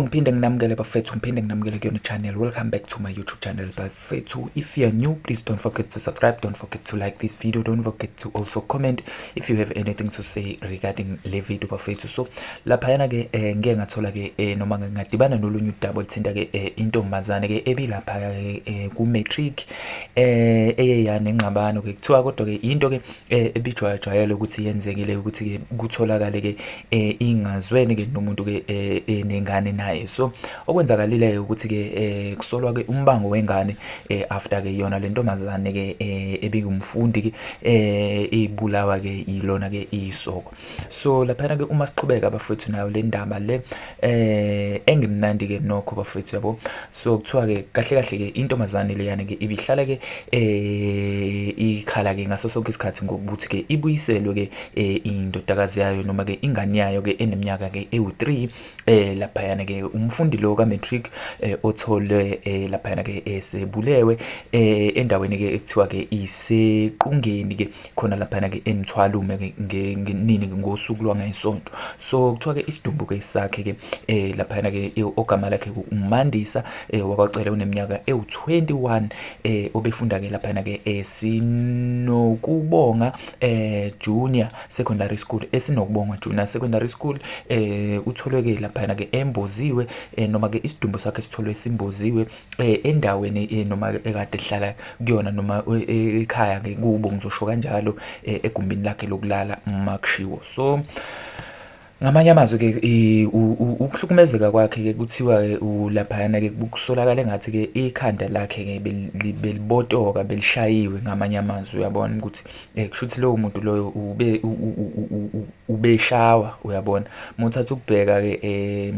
Ngiphinde nginamukele bafethu, ngiphinde nginamukele kuyona channel. Welcome back to my YouTube channel, bafethu. If you are new, please don't forget to subscribe, don't forget to like this video, don't forget to also comment if you have anything to say regarding le video, bafethu. So laphayana ke ngike ngathola ke noma ngadibana nolunye udaba oluthinta ke intombazane ke ebilapha ke ku matric eye yanengxabano ke kuthiwa, kodwa ke into ke ebijwayejwayele ukuthi yenzekile ukuthi ke kutholakale ke ingazwene ke nomuntu ke enengane naye. So okwenzakalile ukuthi ke kusolwa ke umbango wengane after ke yona le ntombazane ke ebingumfundi ke ibulawa ke yilona ke isoko. So laphana ke uma siqhubeka, bafethu, nayo le ndaba le engimnandi ke nokho, bafethu, yabo. So kuthiwa ke kahle kahle ke intombazane leyana ke ibihlala ke ikhala ke ngaso sonke isikhathi ngokuthi ke ibuyiselwe ke indodakazi yayo noma ke ingane yayo ke eneminyaka ke ewu3. Laphayana ke umfundi lo ka matric otholwe laphayana ke esebulewe endaweni ke ekuthiwa ke isequngeni ke khona laphana ke eMthwalume ke nini ngosuku lwangesonto. So kuthiwa ke isidumbu ke sakhe ke laphayana ke ogama lakhe uMandisa wakwacela uneminyaka ewu21 obefunda ke laphayana ke eSinokubonga Junior Secondary School, eSinokubonga Junior Secondary School, utholwe ke laphayana ke emboziwe noma ke isidumbu sakhe sitholwe simboziwe endaweni noma ekade ehlala kuyona noma ekhaya ke kubo, ngizosho kanjalo, egumbini lakhe lokulala makushiwo. So ngamanye amazwi ke ukuhlukumezeka kwakhe ke kuthiwa ke ulaphayana ke kusolakala engathi ke ikhanda lakhe ke belibotoka, belishayiwe. Ngamanye amazwi, uyabona ukuthi kusho ukuthi lowo muntu loyo ube ubeshawa, uyabona. Uma uthatha ukubheka ke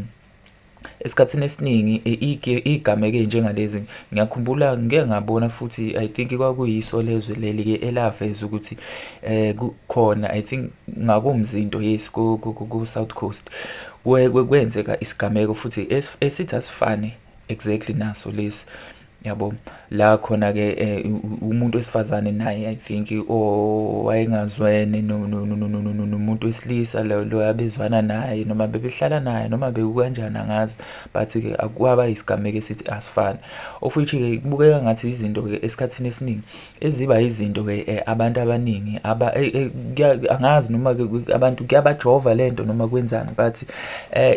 esikhathini esiningi iy'gameko ey'njengalezi, ngiyakhumbula ngike ngabona futhi, I think kwakuyiSolezwe leli-ke elaveza ukuthi kukhona, I think ngakoMzinto, yes, ko-South Coast, kwenzeka isigameko futhi esithi asifane exactly naso lesi, yabo. La khona-ke umuntu wesifazane naye, I think, owayengazwene nomuntu wesilisa lo abezwana naye noma bebehlala naye noma bekukanjani, angazi, but-ke akwaba isigameko esithi asifane, of which-ke kubukeka ngathi izinto-ke esikhathini esiningi eziba izinto-ke abantu abaningi angazi noma-ke abantu kuyabajova lento noma kwenzani, but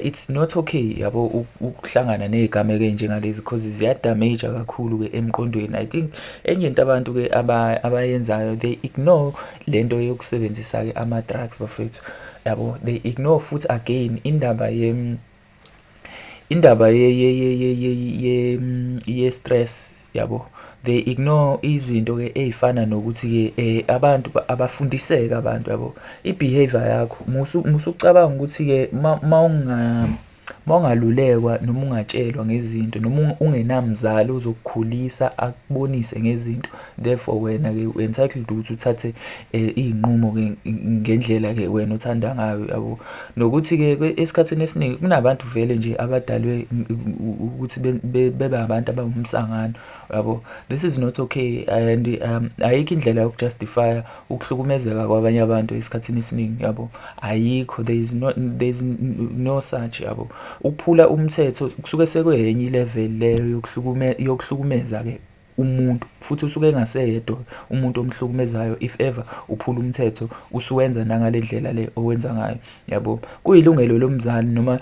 it's not okay, yabo, ukuhlangana ney'gameko ey'njengalezi cause ziya-damage-a kakhulu-ke emqondweni. I think enye into abantu-ke abayenzayo, they ignore lento yokusebenzisa-ke ama-drugs, bafethu, yabo. They ignore futhi again indaba ye-stress, yabo. They ignore izinto-ke ey'fana nokuthi-ke abantu abafundiseke abantu, yabo, i-behaviour yakho. Musukucabanga ukuthi-ke mawungalulekwa noma ungatshelwa ngezinto noma ungenamzali ozokukhulisa akubonise ngezinto, therefore wena-ke u-entitled ukuthi uthathe iy'nqumo-ke ngendlela-ke wena othanda ngayo, yabo. Nokuthi-ke esikhathini esiningi kunabantu vele nje abadalwe ukuthi bebe abantu abawumsangano, yabo. This is not okay and ayikho indlela yoku-justify-a ukuhlukumezeka kwabanye abantu esikhathini esiningi, yabo, ayikho. There is no such, yabo. Ukuphula umthetho kusuke sekwenye i-level leyo yokuhlukumeza-ke umuntu, futhi usuke engaseyedwa umuntu omhlukumezayo. If ever uphula umthetho, usuwenza nangale ndlela le owenza ngayo, yabo. Kuyilungelo lomzali noma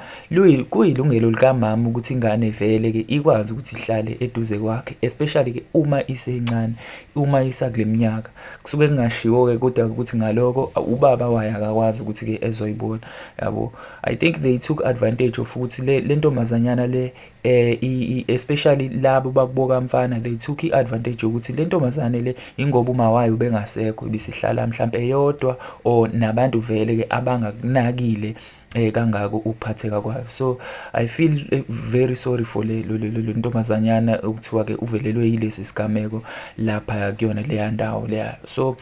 kuyilungelo likamama ukuthi ingane vele-ke ikwazi ukuthi ihlale eduze kwakhe, especially-ke uma isencane, uma isakule minyaka. Kusuke kungashiwo-ke kodwa ukuthi ngaloko ubaba wayo akakwazi ukuthi-ke ezoyibona, yabo. I think they took advantage of ukuthi le ntombazanyana le especially labo bakubo kamfana, they took i-advantage yokuthi le ntombazane le, ingoba uma wayo ubengasekho, ibisihlala mhlampe eyodwa or nabantu vele-ke abangakunakile kangako ukuphatheka kwayo. So I feel very sorry for le ntombazanyana okuthiwa-ke uvelelwe yilesi sigameko lapha kuyona leya ndawo leya. So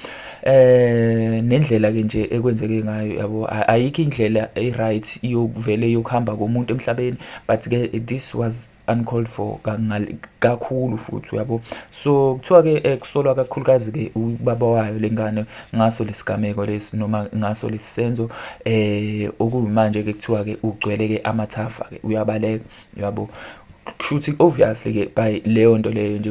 nendlela-ke nje ekwenzeke ngayo, yabo, ayikho indlela e-right yokuvele yokuhamba komuntu emhlabeni, but-ke this was uncalled for kakhulu futhi, uyabo. So kuthiwa-ke kusolwa kakhulukazi-ke ubaba wayo lengane ngaso lesigameko lesi noma ngaso lesi senzo, okuyimanje-ke kuthiwa-ke ugcwele-ke amathafa-ke uyabaleka, uyabo. Kushuthi obviously-ke by leyo nto leyo nje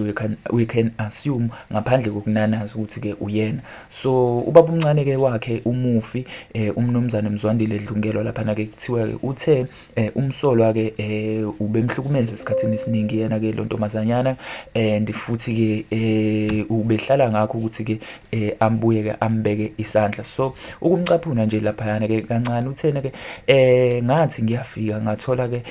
we can assume ngaphandle kokunanaza ukuthi-ke uyena. So ubaba omncane-ke wakhe umufi, uMnumzane Mzwandile Dlungelwa laphana-ke, kuthiwa-ke uthe umsolwa-ke ubemhlukumeza esikhathini esiningi yena-ke lo ntombazanyana, and futhi-ke ubehlala ngakho ukuthi-ke ambuye-ke ambeke isandla. So ukumcaphuna nje laphayana-ke kancane, uthena-ke ngathi ngiyafika ngathola-ke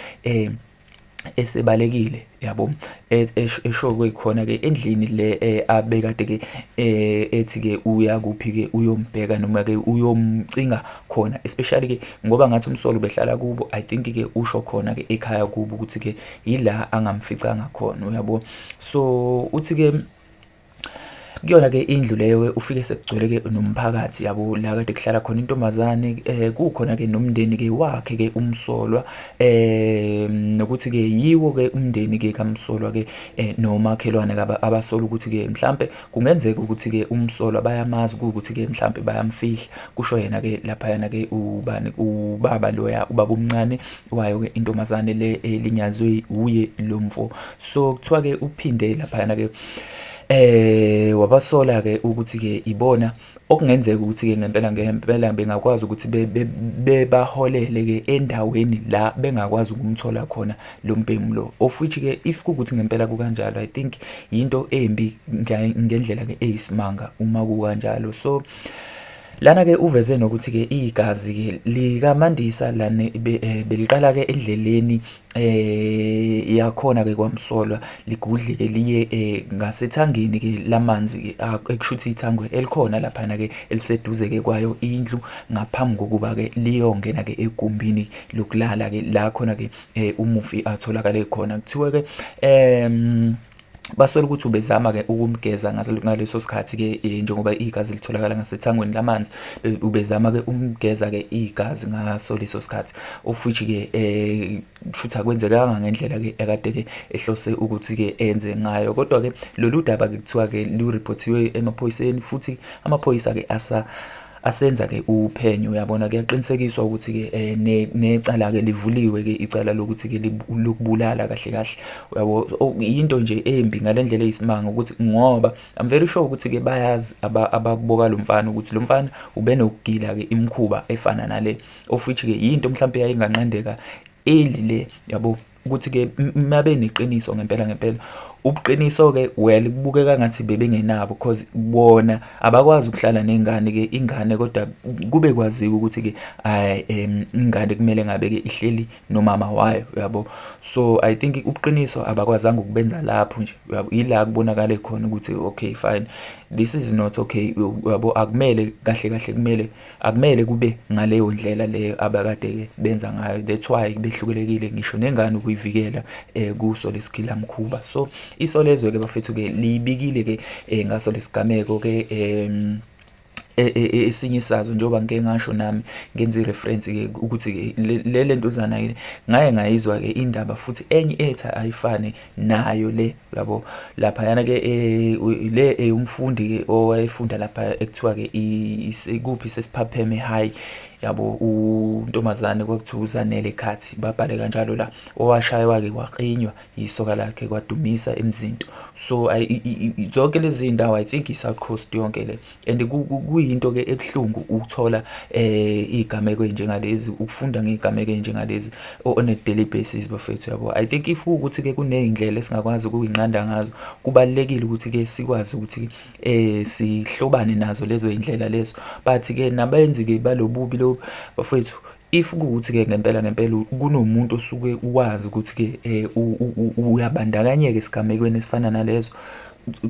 esebalekile, yabo, esho-ke khona-ke endlini le abekade-ke ethi-ke uya kuphi-ke, uyombheka noma-ke uyomcinga khona, especially-ke ngoba ngathi umsolwa ubehlala kubo. I think-ke usho khona-ke ekhaya kubo ukuthi-ke yila angamficanga khona, uyabo. So uthi-ke kuyona-ke indlu leyo-ke ufike sekugcwele-ke nomphakathi, yabo, la kade kuhlala khona intombazane, kukhona-ke nomndeni-ke wakhe-ke umsolwa, nokuthi-ke yiwo-ke umndeni-ke kamsolwa-ke nomakhelwane abasola ukuthi-ke mhlampe kungenzeka ukuthi-ke umsolwa bayamazi, kuwukuthi-ke mhlampe bayamfihla, kusho yena-ke laphayana-ke ubani, ubaba loya, ubaba omncane wayo-ke intombazane le elinyazwe uye lo mfo. So kuthiwa-ke uphinde laphayana-ke wabasola-ke ukuthi-ke ibona okungenzeka ukuthi-ke ngempela ngempela bengakwazi ukuthi bebaholele-ke endaweni la bengakwazi ukumthola khona lo mbhemu lo, of which-ke if kuwukuthi ngempela kukanjalo, I think yinto embi ngendlela-ke eyisimanga uma kukanjalo. So lana-ke uveze nokuthi-ke igazi-ke likaMandisa lana beliqala-ke endleleni yakhona-ke kwamsolwa, ligudle-ke liye ngasethangeni-ke lamanzi, ekushuthi ithango elikhona laphana-ke eliseduze-ke kwayo indlu, ngaphambi kokuba-ke liyongena-ke egumbini lokulala-ke la khona-ke umufi atholakale khona. Kuthiwa-ke basola ukuthi ubezama-ke ukumgeza ngaleso sikhathi-ke, njengoba igazi litholakala ngasethangweni lamanzi, ubezama-ke ukumgeza-ke igazi ngaso leso sikhathi, of which-ke kushuthi akwenzekanga ngendlela-ke ekade-ke ehlose ukuthi-ke enze ngayo. Kodwa-ke lolu daba-ke kuthiwa-ke lu-report-iwe emaphoyiseni, futhi amaphoyisa-ke asenza-ke uphenyo, uyabona. Kuyaqinisekiswa ukuthi-ke necala-ke livuliwe-ke, icala lokuthi-ke lokubulala kahle kahle, uyabo. Into nje embi ngale ndlela eyisimanga ukuthi ngoba I'm very sure ukuthi-ke bayazi abakuboka lo mfana ukuthi lo mfana ubenokugila-ke imikhuba efana nale, of which-ke yinto mhlawumpe eyayinganqandeka early le, yabo, ukuthi-ke mabeneqiniso ngempela ngempela. Ubuqiniso-ke, well, kubukeka ngathi bebengenabo, cause bona abakwazi ukuhlala nengane-ke ingane, kodwa kube kwaziwa ukuthi-ke ingane kumele ngabe-ke ihleli nomama wayo, uyabo. So I think ubuqiniso abakwazanga ukubenza lapho nje, uyabo, ila kubonakale khona ukuthi okay, fine, this is not okay, uyabo. Akumele kahle kahle, kumele akumele kube ngaleyo ndlela leyo abakade-ke benza ngayo. That's why behlukulekile ngisho nengane ukuyivikela kuso lesigilamkhuba. So Isolezwe-ke bafethu-ke liyibikile-ke ngaso lesigameko-ke esinye sazo, njengoba ngike ngasho nami ngenza i-reference-ke ukuthi-ke le lentuzana-ke ngaye ngayizwa-ke indaba futhi enye ethi ayifane nayo le, uyabo. Laphayana-ke le eyomfundi-ke owayefunda lapha ekuthiwa-ke kuphi, Sesiphapheme High, yabo, untombazane kwakuthiwa uZanele Khathi, babhale kanjalo la, owashaywa-ke waklinywa yisoka lakhe kwadumisa eMzinto. So zonke lezi zindawo, I think i-South Coast yonke le, and kuyinto-ke ebuhlungu ukuthola iy'gameko ey'njengalezi, ukufunda ngey'gameko ey'njengalezi on a daily basis, bafethu, yabo. I think if kuwukuthi-ke kuney'ndlela esingakwazi ukuy'nqanda ngazo, kubalulekile ukuthi-ke sikwazi ukuthi sihlobane nazo lezo y'ndlela lezo. But-ke nabenzi-ke balobubi lobu, bafethu, if kuwukuthi-ke ngempela ngempela kunomuntu osuke wazi ukuthi-ke uyabandakanyeka esigamekweni esifana nalezo.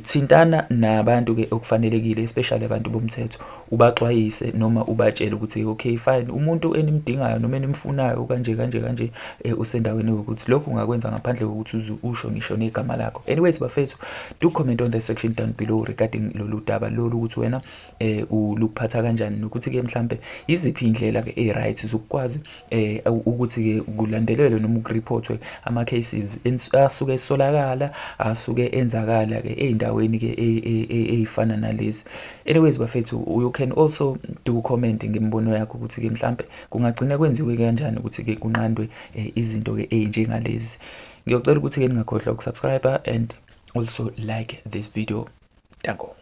Thintana nabantu-ke okufanelekile, especially abantu bomthetho, ubaxwayise noma ubatshele ukuthi okay fine, umuntu enimdingayo noma enimfunayo kanje kanje kanje, usendaweni ewukuthi. Lokhu ungakwenza ngaphandle kokuthi uze usho ngisho negama lakho. Anyways bafethu, do comment on the section down below regarding lolu daba lolu, ukuthi wena uluphatha kanjani, nokuthi-ke mhlampe yiziphi iy'ndlela-ke ey'-right zokukwazi ukuthi-ke kulandelelwe noma kuriphothwe ama-cases asuke esolakala, asuke enzakala-ke ey'ndaweni-ke ey'fana nalezi. Anyways bafethu, you can also do comment ngemibono yakho ukuthi-ke mhlampe kungagcina kwenziwe kanjani ukuthi-ke kunqandwe izinto-ke ey'njengalezi. Ngiyocela ukuthi-ke ningakhohlwa ukusubscribe and also like this video. Danko.